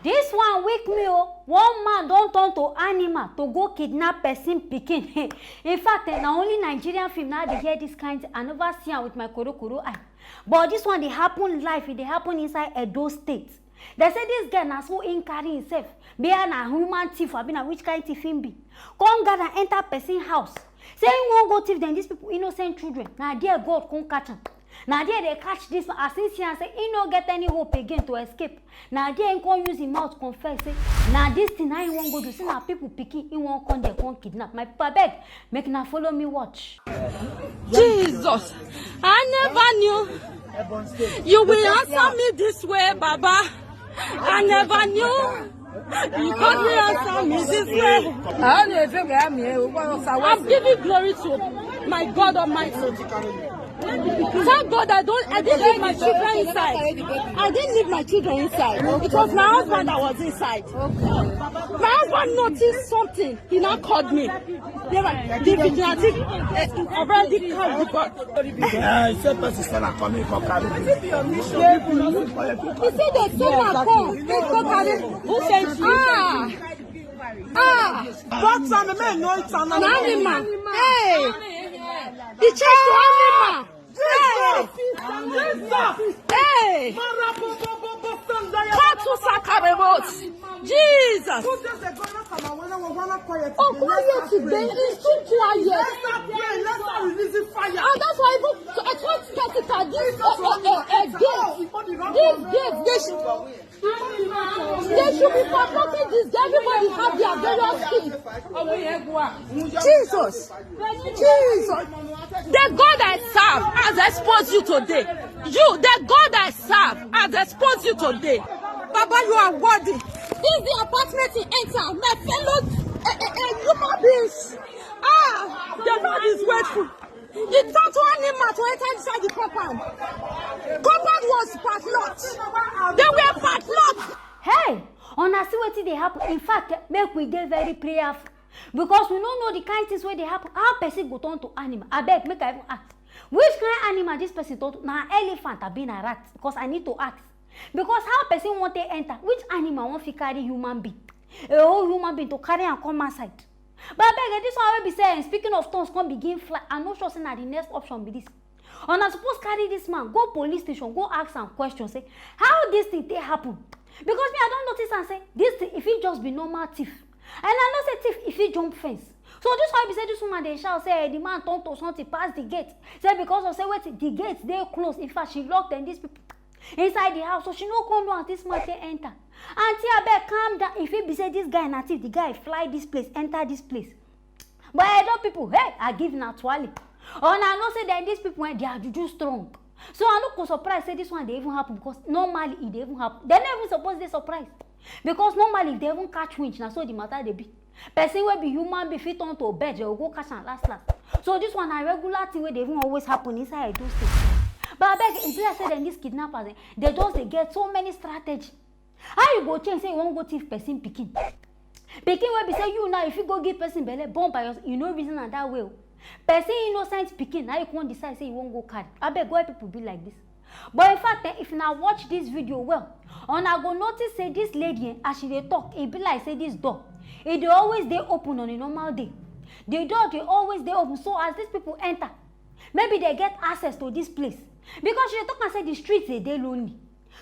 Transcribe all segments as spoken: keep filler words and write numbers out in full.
This one weak me o. One man don turn to animal to go kidnap person pikin. In fact, eh, na only Nigerian film na I dey hear this kind thing. I never see am with my korokoro eye. But this one dey happen live, e dey happen inside Edo State. They say this girl na so im carry himself. Be a na human thief, abi na which kind thief im be? Come gather enter person house. Say im wan go thief dem, these people innocent children. Na there God come catch am. Na there they catch this man. As he see am say he no get any hope again to escape. Na there he come use him mouth confess say na this thing na he wan go do. Say na people pikin he wan come there come kidnap. My people, abeg, make una follow me watch. Jesus, I never knew you will answer me this way, Baba. I never knew you could answer me this way. I don't know if you get me. I'm giving glory to my God Almighty. Thank God I don't, I didn't leave my children inside. I didn't leave my children inside. It was my husband that was inside. My husband noticed something. He now called me. They were, the vigilante, eh, already called the God. Eh, he said person send am come, he come carry me. He said they send am come, he come carry me. Who sent you? Ah! Ah! Doctor, me, me know it, and na animal. Hey! He changed to animal. Hey! Jesus! Hey! Katu sakarabot. Jesus! Two days ago, not some, I wanna, wanna quiet. Oh, quiet today. It's too quiet. Let's start praying. Let's start releasing fire. And that's why even at what specific this, uh, uh, uh, uh, gate, this gate, they should, they should be promoting this. Everybody have their various things. Jesus, Jesus. The God I serve has exposed you today. You, the God I serve, has exposed you today. Baba, you are worthy. This is the apartment he enter. My fellow, eh, eh, eh, human beings. Ah, the Lord is grateful. He turned to animal to enter inside the compound. Compound was padlocked. They were padlocked. Hey, una see wetin dey happen. In fact, make we dey very prayerful, because we no know the kind things wey dey happen. How person go turn to animal? Abeg, make I even ask. Which kind animal this person turn to? Na elephant abi na rat? Because I need to ask. Because how person wan take enter? Which animal wan fit carry human being? A whole human being to carry am come outside? But abeg, eh, this one wey be say, eh, speaking of tongues, come begin fly. I no sure say na the next option be this. Una suppose carry this man go police station, go ask am question, say how this thing take happen. Because me, I don notice am say this thing, e fit just be normal thief. And I know say thief, e fit jump fence. So this one be say this woman dey shout say, eh, the man turn to something pass the gate. Say because of say wetin, the gate dey close. In fact, she lock dem, these people, inside the house, so she no come know as this man take enter. Aunty, abeg, calm down. E fit be say this guy na thief, the guy fly this place, enter this place. But Edo people, hey, I give na twale. Una know say dem, these people, eh, their juju strong. So I no go surprise say this one dey even happen, because normally e dey even happen. Dem no even suppose dey surprised, because normally if dem even catch winch, na so the matter dey be. Person wey be human being fit turn to bird, dem go catch am last last. So this one na regular thing wey dey even always happen inside Edo State. But abeg, e be like say dem, these kidnappers, eh, dem just dey get so many strategy. How you go change say you wan go thief person pikin? Pikin wey be say you now, if you go give person belle born by yourself, you no reason am that way o. Person innocent pikin, now you come decide say you wan go carry. Abeg, why people be like this? But in fact, eh, if una watch this video well, una go notice say this lady, eh, as she dey talk, e be like say this door, e dey always dey open on a normal day. The door dey always dey open. So as these people enter, maybe they get access to this place, because she dey talk am say the streets dey dey lonely.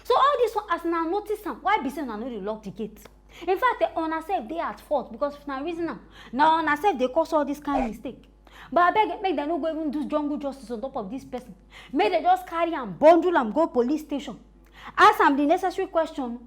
So all this one, as una notice am, why be say una no dey lock the gate? In fact, eh, una sef dey at fault, because if una reason am, na una sef dey cause all this kind mistake. But abeg, make dem no go even do jungle justice on top of this person. Make dem just carry am, bundle am, go police station. Ask am the necessary question.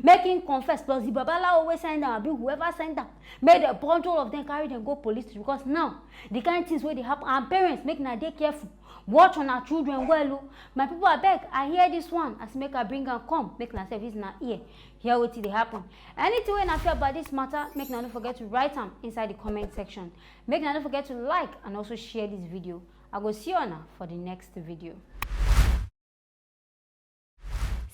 Make him confess, plus the babalawo wey send am, abi whoever send am. Make dem bundle all of them, carry them go police station, because now the kind things wey dey happen, and parents, make una dey careful. Watch una children well o. My people, abeg, I hear this one, as make I bring am come, make una sef use una ear hear wetin dey happen. Anything wey una feel about this matter, make una no forget to write am inside the comment section. Make una no forget to like and also share this video. I go see una for the next video.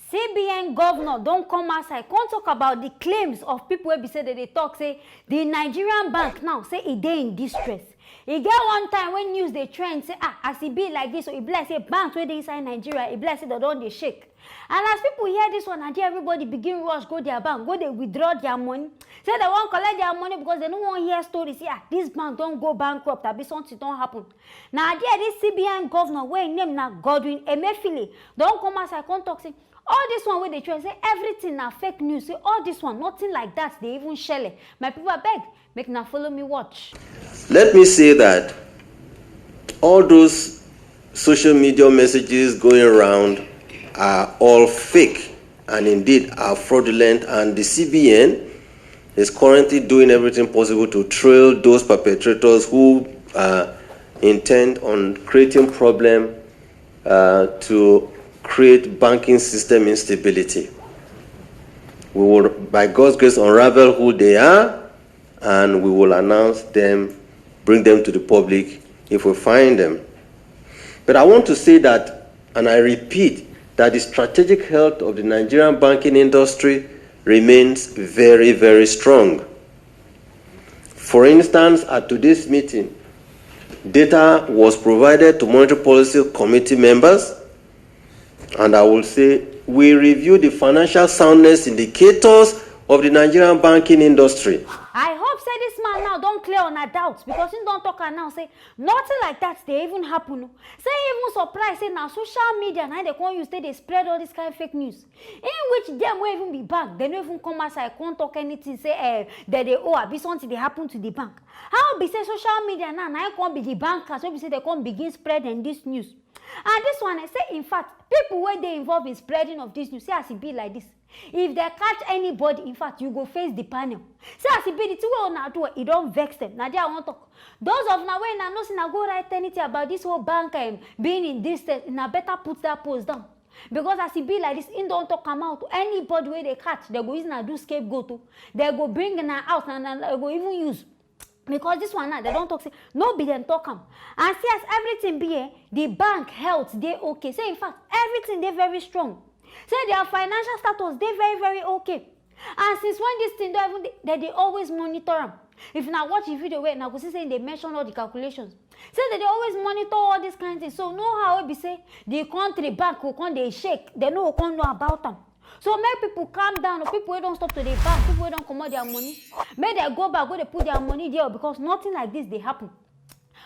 C B N governor don come outside, come talk about the claims of people wey be say dem dey talk say the Nigerian bank now say e dey in distress. E get one time when news dey trend say, ah, as e be like this, so e be like say banks wey dey inside Nigeria, e be like say dem don dey shake. And as people hear this one, na there everybody begin rush go their bank, go dey withdraw their money. Say dem wan collect their money because dem no wan hear story say, ah, this bank don go bankrupt, abi something don happen. Na there this C B N governor, wey im name na Godwin Emefiele, don come outside come talk say, all this one wey dey trend, say everything na fake news, say all this one, nothing like that dey even shele. My people, abeg, make una follow me watch. Let me say that all those social media messages going around are all fake and indeed are fraudulent, and the C B N is currently doing everything possible to trail those perpetrators who are intent on creating problem uh, to create banking system instability. We will, by God's grace, unravel who they are, and we will announce them, bring them to the public if we find them. But I want to say that, and I repeat, that the strategic health of the Nigerian banking industry remains very, very strong. For instance, at today's meeting, data was provided to Monetary Policy Committee members, and I will say we review the financial soundness indicators of the Nigerian banking industry. I hope say this man now don clear una doubt, because he don talk am now say nothing like that dey even happen o. Say he even surprise say na social media na dey come use take dey spread all this kind fake news. In which dem wey even be bank, dem no even come outside come talk anything say, eh, dem dey owe, abi something dey happen to the bank. How be say social media now na im come be the bankers wey be say dem come begin spread dem this news? And this one, eh, say in fact, people wey dey involved in spreading of this news, say as e be like this, if dem catch anybody, in fact, you go face the panel. Say as e be, the thing wey una do, e don vex dem. Na there I wan talk. Those of una wey una know say una go write anything about this whole bank, um, being in this state, una better put that post down. Because as e be like this, im don talk am out. Anybody wey dem catch, dem go use una do scapegoat o. Dem go bring una out, and dem go even use. Because this one now, dem don talk say no be dem talk am. And see as everything be, eh, the bank health dey okay. Say in fact, everything dey very strong. Say their financial status dey very, very okay. And since when this thing don even dey, dem dey always monitor am. If una watch the video well, una go see say im dey mention all the calculations. Say dem dey always monitor all this kind thing. So no how wey be say the country bank go come dey shake, dem no go come know about am. So make people calm down o. People wey don stop to dey bank, people wey don comot their money, make dem go back go dey put their money there o, because nothing like this dey happen.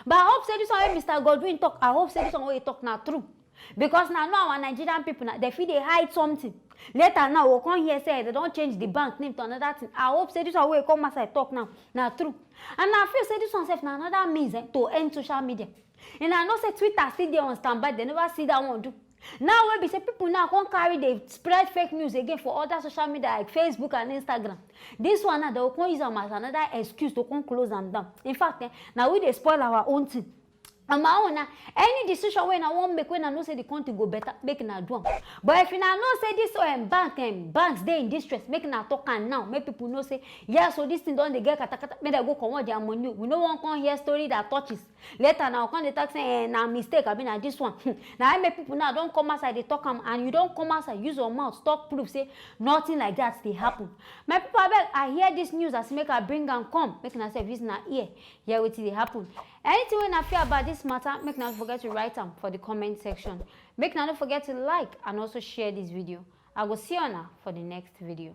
But I hope say this one wey Mister Godwin talk, I hope say this one wey he talk na true. Because na now our Nigerian people na, dem fit dey hide something. Later now, we come hear say dem don change the bank name to another thing. I hope say this one wey come outside talk now na true. And I feel say this one sef na another means, eh, to end social media. And I know say Twitter still dey on standby, dem never see that one do. Now wey be say people now come carry dey spread fake news again for other social media like Facebook and Instagram. This one now, dem go come use am as another excuse to come close am down. In fact, eh, na we dey spoil our own thing. On my own, na any decision wey una wan make, wey una know say the country go better, make una do am. But if una know say this, um, bank, um, banks dey in distress, make una talk am now. Make people know say, yes o, this thing don dey get katakata. Make dem go comot their money o. We no wan come hear story that touches. Later now, come dey talk say, eh, na mistake, abi na this one. Na im make people now don come outside dey talk am, and you don come outside use your mouth talk proof say nothing like that dey happen. My people, abeg, I hear this news as make I bring am come. Make una sef use una ear hear wetin dey happen. Anything wey una feel about this matter, make una no forget to write am for the comment section. Make una no forget to like and also share this video. I go see una for the next video.